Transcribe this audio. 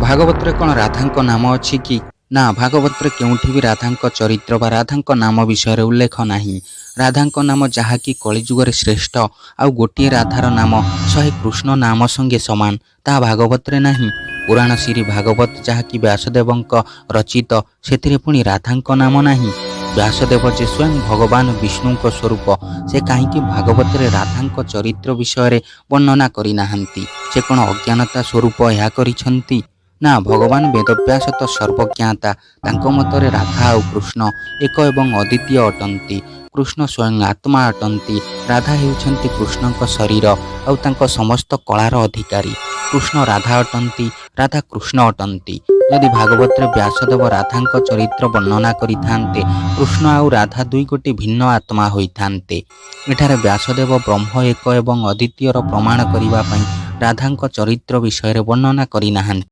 ଭାଗବତରେ କ'ଣ ରାଧାଙ୍କ ନାମ ଅଛି କି? ନା, ଭାଗବତରେ କେଉଁଠି ବି ରାଧାଙ୍କ ଚରିତ୍ର ବା ରାଧାଙ୍କ ନାମ ବିଷୟରେ ଉଲ୍ଲେଖ ନାହିଁ। ରାଧାଙ୍କ ନାମ ଯାହାକି କଳିଯୁଗରେ ଶ୍ରେଷ୍ଠ, ଆଉ ଗୋଟିଏ ରାଧାର ନାମ 100 କୃଷ୍ଣ ନାମ ସଙ୍ଗେ ସମାନ, ତାହା ଭାଗବତରେ ନାହିଁ। ପୁରାଣ ଶ୍ରୀ ଭାଗବତ ଯାହାକି ବ୍ୟାସଦେବଙ୍କ ରଚିତ, ସେଥିରେ ପୁଣି ରାଧାଙ୍କ ନାମ ନାହିଁ। ବ୍ୟାସଦେବ ଯେ ସ୍ୱୟଂ ଭଗବାନ ବିଷ୍ଣୁଙ୍କ ସ୍ୱରୂପ, ସେ କାହିଁକି ଭାଗବତରେ ରାଧାଙ୍କ ଚରିତ୍ର ବିଷୟରେ ବର୍ଣ୍ଣନା କରିନାହାନ୍ତି? ସେ କ'ଣ ଅଜ୍ଞାନତା ସ୍ୱରୂପ ଏହା କରିଛନ୍ତି? ନା, ଭଗବାନ ବେଦବ୍ୟାସ ତ ସର୍ବଜ୍ଞାତା। ତାଙ୍କ ମତରେ ରାଧା ଆଉ କୃଷ୍ଣ ଏକ ଏବଂ ଅଦ୍ୱିତୀୟ ଅଟନ୍ତି। କୃଷ୍ଣ ସ୍ୱୟଂ ଆତ୍ମା ଅଟନ୍ତି। ରାଧା ହେଉଛନ୍ତି କୃଷ୍ଣଙ୍କ ଶରୀର ଆଉ ତାଙ୍କ ସମସ୍ତ କଳାର ଅଧିକାରୀ। କୃଷ୍ଣ ରାଧା ଅଟନ୍ତି, ରାଧା କୃଷ୍ଣ ଅଟନ୍ତି। ଯଦି ଭାଗବତରେ ବ୍ୟାସଦେବ ରାଧାଙ୍କ ଚରିତ୍ର ବର୍ଣ୍ଣନା କରିଥାନ୍ତେ, କୃଷ୍ଣ ଆଉ ରାଧା ଦୁଇ ଗୋଟି ଭିନ୍ନ ଆତ୍ମା ହୋଇଥାନ୍ତେ। ଏଠାରେ ବ୍ୟାସଦେବ ବ୍ରହ୍ମ ଏକ ଏବଂ ଅଦ୍ୱିତୀୟର ପ୍ରମାଣ କରିବା ପାଇଁ ରାଧାଙ୍କ ଚରିତ୍ର ବିଷୟରେ ବର୍ଣ୍ଣନା କରିନାହାନ୍ତି।